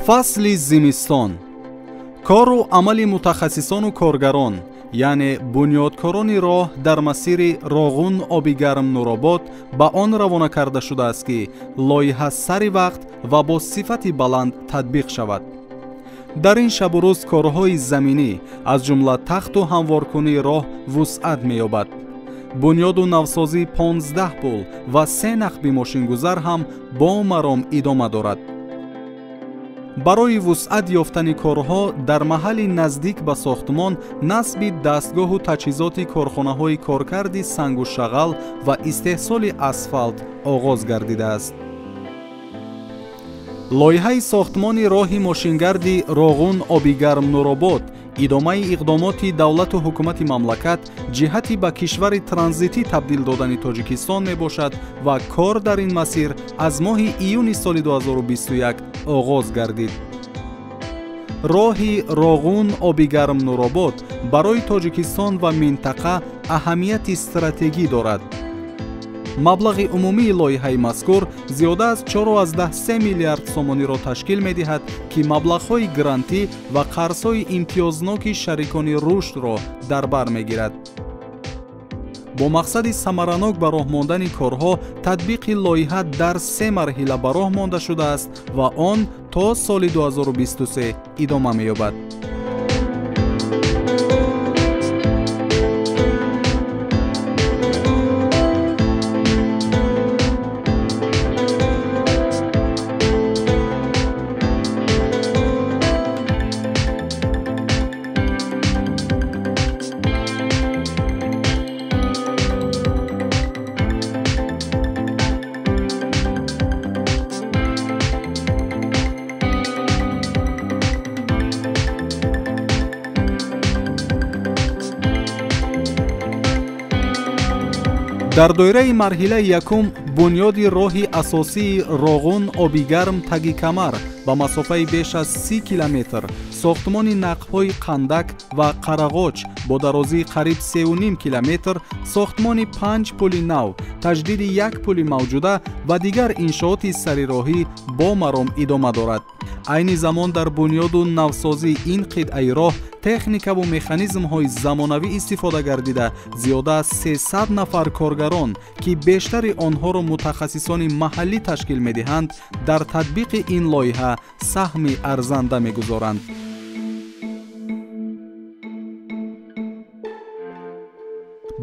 Фасли зимистон кору амали мутахассисону коргарон, яъне бунёдкорони роҳ дар масири Роғун Обигарм Нуробод ба он равона карда шудааст, ки лоиҳа сари вақт ва бо сифати баланд татбиқ шавад. Дар ин шабу рӯз корҳои заминӣ, аз ҷумла тахту ҳамворкунии роҳ вусъат меёбад. Бунёду навсозии 15 пул ва 3 нақби мошингузар ҳам бо маром идома дорад. Барои вусъат ёфтани корҳо дар маҳалли наздик ба сохтмон насби дастгоҳу таҷҳизоти корхонаҳои коркарди сангу шағал ва истеҳсоли асфалт оғоз гардидааст. Лоиҳаи сохтмони роҳи мошингарди Роғун Обигарм Нуробод идомаи иқдомоти давлату ҳукумати мамлакат ҷиҳати ба кишвари транзитӣ табдил додани Тоҷикистон мебошад ва кор дар ин масир аз моҳи июни соли 2021 оғоз гардид. Роҳи Роғун Обигарм Нуробод барои Тоҷикистон ва минтақа аҳамияти стратегӣ дорад. Маблағи умумии лоиҳаи мазкур зиёда аз 4,3 миллиард сомониро ташкил медиҳад, ки маблағҳои грантӣ ва қарзҳои имтиёзноки шарикони рушдро дар бар мегирад. Бо мақсади самаранок ба роҳ мондани корҳо татбиқи лоиҳа дар 3 марҳила ба роҳ монда шудааст ва он то соли 2023 идома меёбад. Дар доираи марҳилаи якум бунёди роҳи асосии Роғун Обигарм таги камар ба масофаи беш аз 30 километр, сохтмони нақбҳои Қандак ва Қарағоч бо дарозии қариб 3,5 километр, сохтмони 5 пули нав, таҷдиди 1 пули мавҷуда ва дигар иншооти сарироҳӣ бо маром идома дорад. Айни замон дар бунёду навсозии ин қитъаи роҳ техникаву механизмҳои замонавӣ истифода гардида, зиёда аз 300 нафар коргарон, ки бештари онҳоро мутахассисони маҳаллӣ ташкил медиҳанд, дар татбиқи ин лоиҳа саҳми арзанда мегузоранд.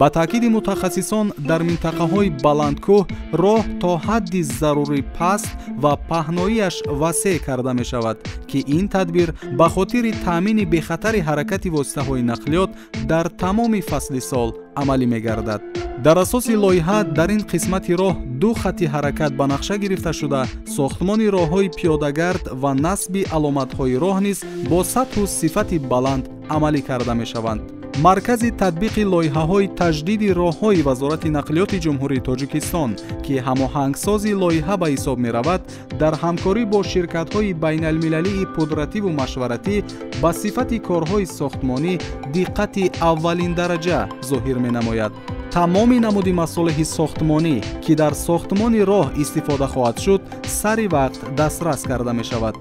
Ба таъкиди мутахассисон, дар минтақаҳои баландкӯҳ роҳ то ҳадди зарурӣ паст ва паҳноияш васеъ карда мешавад, ки ин тадбир ба хотири таъмини бехатари ҳаракати воситаҳои нақлиёт дар тамоми фасли сол амалӣ мегардад. Дар асоси лоиҳа дар ин қисмати роҳ 2 хати ҳаракат ба нақша гирифта шуда, сохтмони роҳҳои пиёдагард ва насби аломатҳои роҳ низ бо сатҳу сифати баланд амалӣ карда мешаванд. Маркази татбиқи лоиҳаҳои таҷдиди роҳҳои Вазорати нақлиёти Ҷумҳурии Тоҷикистон, ки ҳамоҳангсози лоиҳа ба ҳисоб меравад, дар ҳамкорӣ бо ширкатҳои байналмилалии пудративу машваратӣ ба сифати корҳои сохтмонӣ диққати аввалиндараҷа зоҳир менамояд. Тамоми намуди масолеҳи сохтмонӣ, ки дар сохтмони роҳ истифода хоҳад шуд, сари вақт дастрас карда мешавад.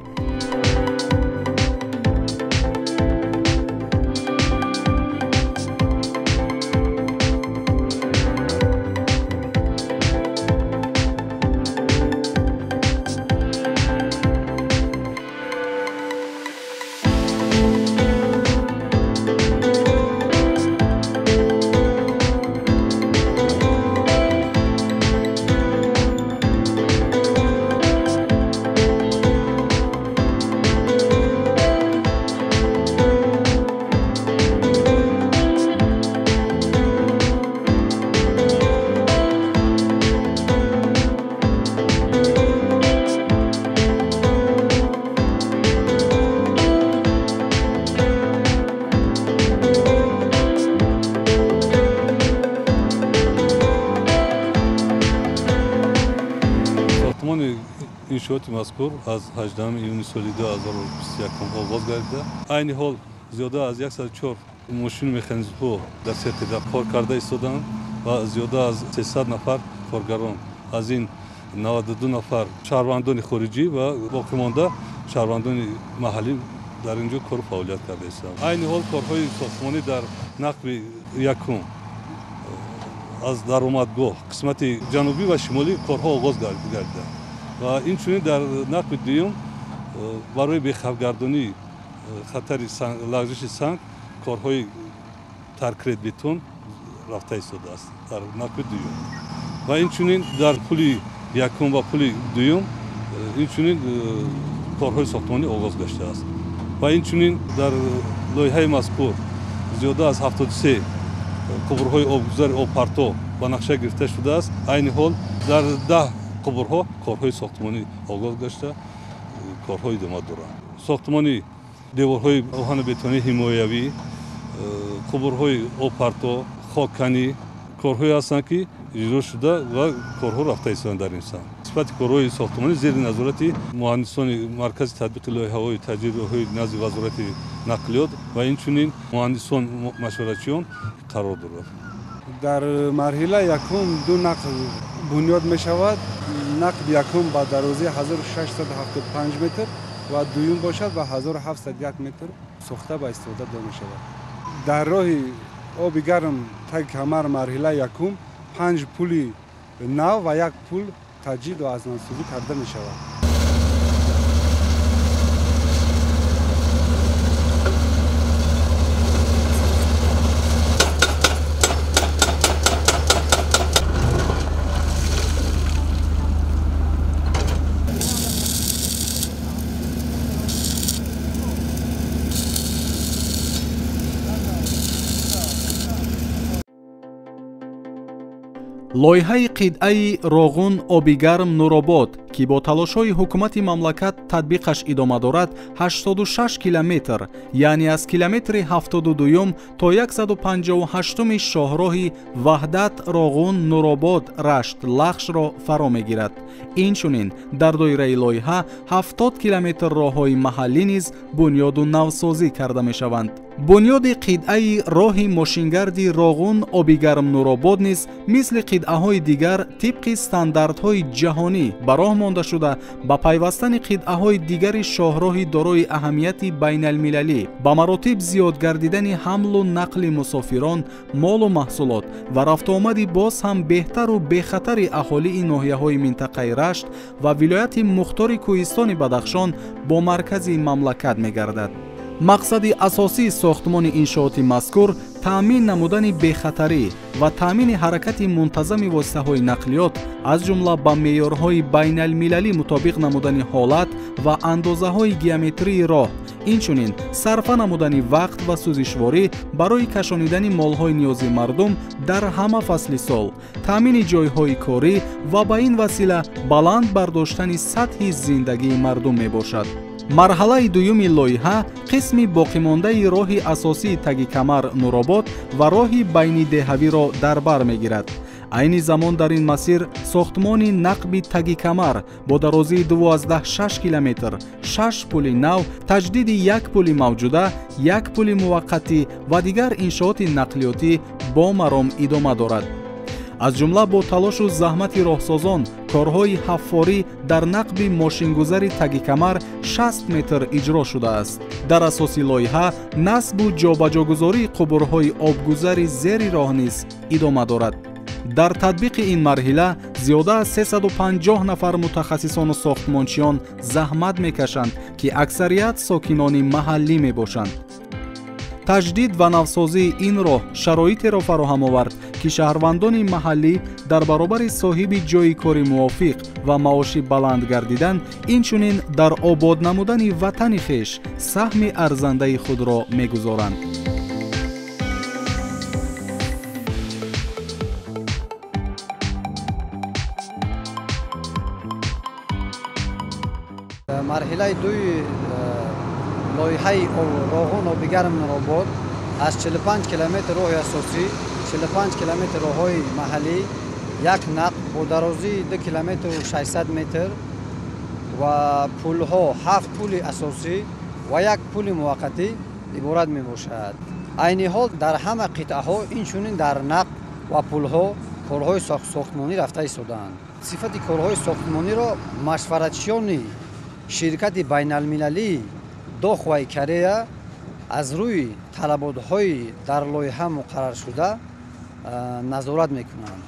Иншооти мазкур аз 18 июни соли 2021 оғоз гардида, айни ҳол зиёда аз 104 мошину механизмҳо дар се қитъа кор карда истоданд ва зиёда аз 300 нафар коргарон, аз ин 92 нафар шаҳрвандони хориҷӣ ва боқимонда шаҳрвандони маҳаллӣ дар ин ҷо кору фаъолият карда истодаанд. Айни ҳол корҳои сохтмонӣ дар нақби якум аз даромадгоҳ қисмати ҷанубӣ ва шимолӣ корҳо оғоз гардиданд ва инчунин дар нақби дуюм барои бехавфгардонии хатари лағжиши санг корҳои таркретбетон рафта истодааст дар нақби дуюм ва инчунин дар пули якум ва пули дуюм инчунин корҳои сохтмонӣ оғоз гаштааст ва инчунин дар лоиҳаи мазкур зиёда аз 73 қубурҳои обгузари обпарто ба нақша гирифта шудааст. Айни ҳол дар 10 қубурҳо корҳои сохтмонӣ оғоз гашта, корҳо идома доранд. Сохтмони деворҳои оҳану бетонии ҳимоявӣ, қубурҳои обпарто, хокканӣ корҳое ҳастанд, ки иҷро шуда ва корҳо рафта истодаанд дар ин самт. Сифати корҳои сохтмонӣ зери назорати муҳандисони маркази татбиқи лоиҳаҳои таҷдиди назди вазорати нақлиёт ва инчунин муҳандисон машваратчиён қарор дорад. Дар марҳилаи якум ду нақл бунёд мешавад. Нақби якум ба дарозии 1675 метр ва дуюм бошад ба 1701 метр сохта ба истифода дода мешавад. Дар роҳи оби гарм таги камар марҳилаи якум 5 пули нав ва як пул таҷдиду аз навсозӣ карда мешавад. Лоиҳаи қитъаи Роғун обигарм Нуробод, ки бо талошҳои ҳукумати мамлакат татбиқаш идома дорад, 86 километр, яъне аз километри 72 то 158 шоҳроҳи Ваҳдат Роғун Нуробод Рашт Лахшро фаро мегирад. Инчунин дар доираи лоиҳа 70 километр роҳҳои маҳаллӣ низ бунёду навсозӣ карда мешаванд. Бунёди қитъаи роҳи мошингарди Роғун обигарм Нуробод низ мисли қитъаҳои дигар тибқи стандартҳои ҷаҳонӣ ба роҳ монда шуда, ба пайвастани қитъаҳои дигари шоҳроҳи дорои аҳамияти байналмилалӣ, ба маротиб зиёд гардидани ҳамлу нақли мусофирон, молу маҳсулот ва рафтуомади боз ҳам беҳтару бехатари аҳолии ноҳияҳои минтақаи Рашт ва вилояти мухтори Кӯҳистони Бадахшон бо маркази мамлакат мегардад. Мақсади асосии сохтмони иншооти мазкур таъмин намудани бехатарӣ ва таъмини ҳаракати мунтазами воситаҳои нақлиёт, аз ҷумла ба меъёрҳои байналмилалӣ мутобиқ намудани ҳолат ва андозаҳои геометрии роҳ, инчунин сарфа намудани вақт ва сӯзишворӣ барои кашонидани молҳои ниёзи мардум дар ҳама фасли сол, таъмини ҷойҳои корӣ ва ба ин васила баланд бардоштани сатҳи зиндагии мардум мебошад. Марҳалаи дуюми лоиҳа қисми боқимондаи роҳи асосии таги камар Нуробод ва роҳи байнидеҳавиро дар бар мегирад. Айни замон дар ин масир сохтмони нақби таги камар бо дарозии 12,6 километр, 6 пули нав, таҷдиди як пули мавҷуда, як пули муваққатӣ ва дигар иншооти нақлиётӣ бо маром идома дорад. Аз ҷумла бо талошу заҳмати роҳсозон корҳои ҳаффорӣ дар нақби мошингузари таги камар 60 метр иҷро шудааст. Дар асоси лоиҳа насбу ҷобаҷогузории қубурҳои обгузари зери роҳ низ идома дорад. Дар татбиқи ин марҳила зиёда аз 350 нафар мутахассисону сохтмончиён заҳмат мекашанд, ки аксарият сокинони маҳаллӣ мебошанд. Таҷдид ва навсозии ин роҳ шароитеро фароҳам овард, ки шаҳрвандони маҳаллӣ дар баробари соҳиби ҷойи кори мувофиқ ва маоши баланд гардидан, инчунин дар обод намудани ватани хеш саҳми арзандаи худро мегузоранд. Марҳилаи дуи лоиҳаи Роғун обигарм Нуробод аз 45 километр роҳи асосӣ, 45 километр роҳҳои маҳаллӣ, як нақб бо дарозии 2 километру 600 метр ва пулҳо, 7 пули асосӣ ва як пули муваққатӣ иборат мебошад. Айни ҳол дар ҳама қитъаҳо, инчунин дар нақб ва пулҳо корҳои сохтмонӣ рафта истодаанд. Сифати корҳои сохтмониро машваратчиёни Ширкати байналмилалии Дохваи Корея аз рӯи талаботҳои дар лоиҳа муқарраршуда назорат мекунанд.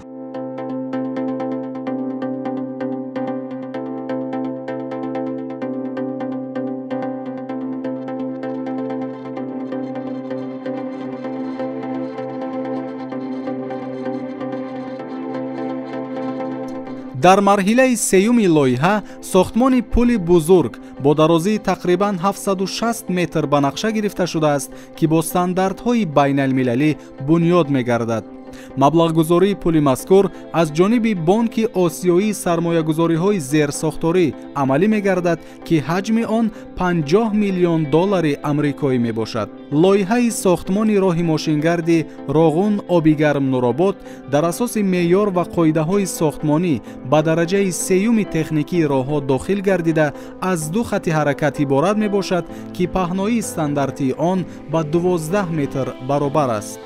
Дар марҳилаи сеюми лоиҳа сохтмони пули бузург бо дарозии тақрибан 760 метр ба нақша гирифта шудааст, ки бо стандартҳои байналмилалӣ бунёд мегардад. Маблағгузории пули мазкур аз ҷониби Бонки Осиёии сармоягузориҳои зерсохторӣ амалӣ мегардад, ки ҳаҷми он 50 миллион доллари амрикоӣ мебошад. Лоиҳаи сохтмони роҳи мошингарди Роғун Обигарм Нуробод дар асоси меъёр ва қоидаҳои сохтмонӣ ба дараҷаи сеюми техникии роҳҳо дохил гардида, аз ду хати ҳаракат иборат мебошад, ки паҳноии стандартии он ба 12 метр баробар аст.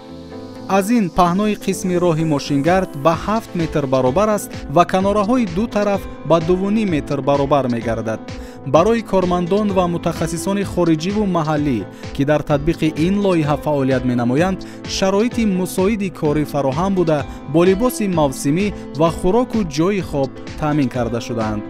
Аз ин паҳнои қисми роҳи мошингард ба 7 метр баробар аст ва канораҳои ду тараф ба 2,5 метр баробар мегардад. Барои кормандон ва мутахассисони хориҷиву маҳаллӣ, ки дар татбиқи ин лоиҳа фаъолият менамоянд, шароити мусоиди корӣ фароҳам буда, бо либоси мавсимӣ ва хӯроку ҷойи хоб таъмин карда шудаанд.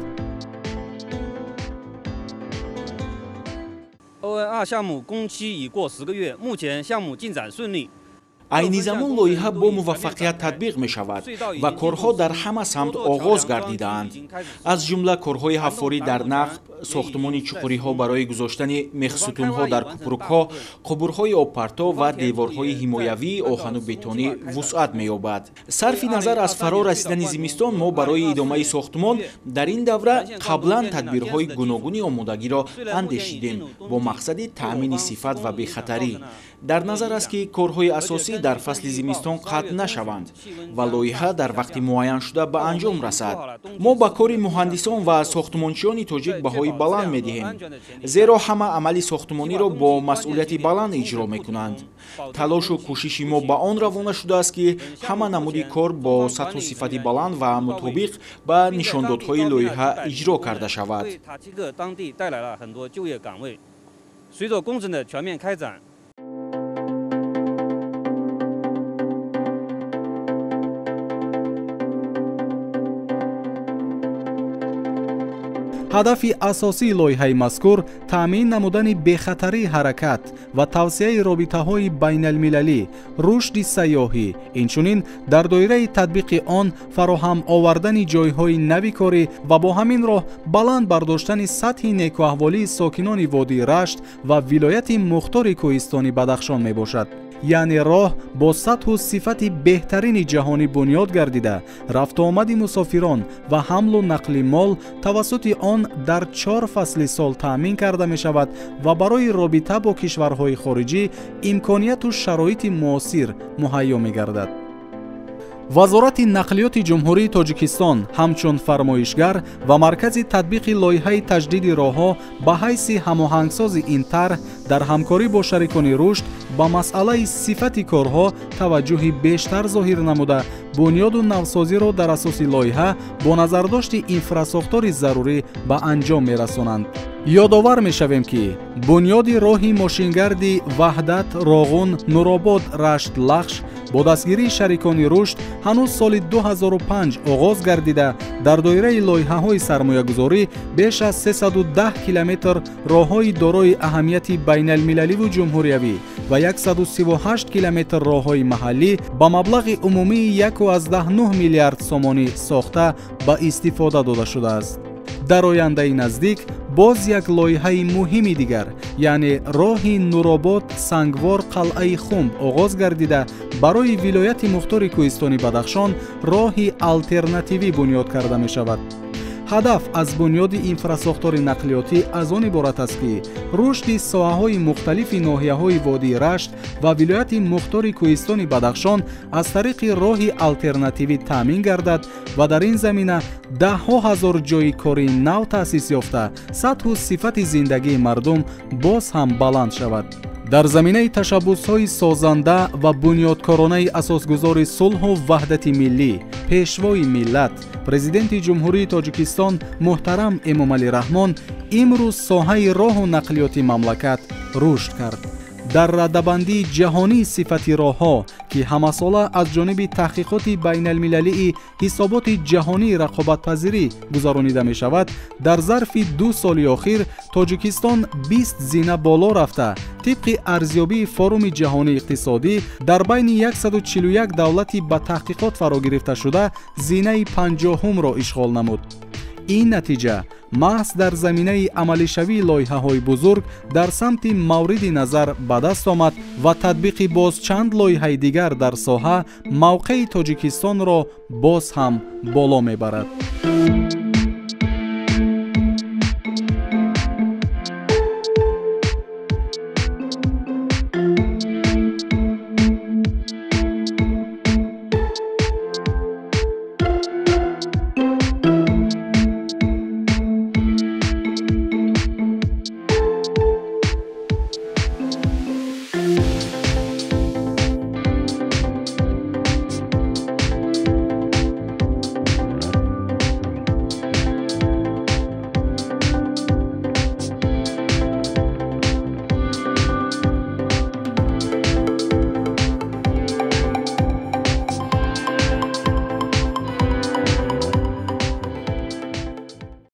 Айни замон лоиҳа бо муваффақият татбиқ мешавад ва корҳо дар ҳама самт оғоз гардидаанд. Аз ҷумла корҳои ҳаффорӣ дар нақб, сохтмони чуқуриҳо барои гузоштани мехсутунҳо дар купрукҳо, қубурҳои обпарто ва деворҳои ҳимоявии оҳану бетонӣ вусъат меёбад. Сарфи назар аз фаро расидани зимистон, мо барои идомаи сохтмон дар ин давра қаблан тадбирҳои гуногуни омодагиро андешидем бо мақсади таъмини сифат ва бехатарӣ. Дар назар аст, ки корҳои асосӣ дар фасли зимистон қатъ нашаванд ва лоиҳа дар вақти муайяншуда ба анҷом расад. Мо ба кори муҳандисон ва сохтмончиёни тоҷик баҳои баланд медиҳем, зеро ҳама амали сохтмониро бо масъулияти баланд иҷро мекунанд. Талошу кӯшиши мо ба он равона шудааст, ки ҳама намуди кор бо сатҳу сифати баланд ва мутобиқ ба нишондодҳои лоиҳа иҷро карда шавад. Ҳадафи асосии лоиҳаи мазкур таъмин намудани бехатарии ҳаракат ва тавсеаи робитаҳои байналмилалӣ, рушди сайёҳӣ, инчунин дар доираи татбиқи он фароҳам овардани ҷойҳои нави корӣ ва бо ҳамин роҳ баланд бардоштани сатҳи некуаҳволии сокинони водии Рашт ва вилояти мухтори кӯҳистони Бадахшон мебошад. Яъне роҳ бо сатҳу сифати беҳтарини ҷаҳонӣ бунёд гардида, рафтуомади мусофирон ва ҳамлу нақли мол тавассути он дар 4 фасли сол таъмин карда мешавад ва барои робита бо кишварҳои хориҷӣ имконияту шароити муосир муҳайё мегардад. Вазорати нақлиёти Ҷумҳурии Тоҷикистон ҳамчун фармоишгар ва маркази татбиқи лоиҳаи таҷдиди роҳҳо ба ҳайси ҳамоҳангсози ин тарҳ дар ҳамкорӣ бо шарикони рушд ба масъалаи сифати корҳо таваҷҷӯҳи бештар зоҳир намуда, бунёду навсозиро дар асоси лоиҳа бо назардошти инфрасохтори зарурӣ ба анҷом мерасонанд. Ёдовар мешавем, ки бунёди роҳи мошингарди Ваҳдат Роғун Нуробод Рашт Лахш бо дастгирии шарикони рушд ҳанӯз соли 2005 оғоз гардида, дар доираи лоиҳаҳои сармоягузорӣ беш аз 310 километр роҳҳои дорои аҳамияти байналмилаливу ҷумҳуриявӣ ва 138 километр роҳҳои маҳаллӣ ба маблағи умумии 1,9 миллиард сомонӣ сохта ба истифода дода шудааст. Дар ояндаи наздик боз як лоиҳаи муҳими дигар, яъне роҳи Нуробод Сангвор Қалъаи Хумб оғоз гардида, барои вилояти мухтори кӯҳистони Бадахшон роҳи алтернативӣ бунёд карда мешавад. Ҳадаф аз бунёди инфрасохтори нақлиётӣ аз он иборат аст, ки рушди соҳаҳои мухталифи ноҳияҳои водии Рашт ва вилояти мухтори кӯҳистони Бадахшон аз тариқи роҳи алтернативӣ таъмин гардад ва дар ин замина даҳҳо ҳазор ҷойи кории нав таъсис ёфта, сатҳу сифати зиндагии мардум боз ҳам баланд шавад. Дар заминаи ташаббусҳои созанда ва бунёдкоронаи асосгузори сулҳу ваҳдати миллӣ, пешвои миллат, Президенти Ҷумҳурии Тоҷикистон муҳтарам Эмомалӣ Раҳмон, Имрӯз соҳаи роҳу нақлиёти мамлакат рушд кард. Дар радабандии ҷаҳонии сифати роҳҳо, ки ҳамасола аз ҷониби таҳқиқоти байналмилалии ҳисоботи ҷаҳонии рақобатпазирӣ гузаронида мешавад, дар зарфи 2 соли охир Тоҷикистон 20 зина боло рафта, тибқи арзёбии форуми ҷаҳонии иқтисодӣ дар байни 141 давлати ба таҳқиқот фаро гирифташуда зинаи 50-умро ишғол намуд. Ин натиҷа маҳз дар заминаи амалишавии лоиҳаҳои бузург дар самти мавриди назар ба даст омад ва татбиқи боз чанд лоиҳаи дигар дар соҳа мавқеи Тоҷикистонро боз ҳам боло мебарад.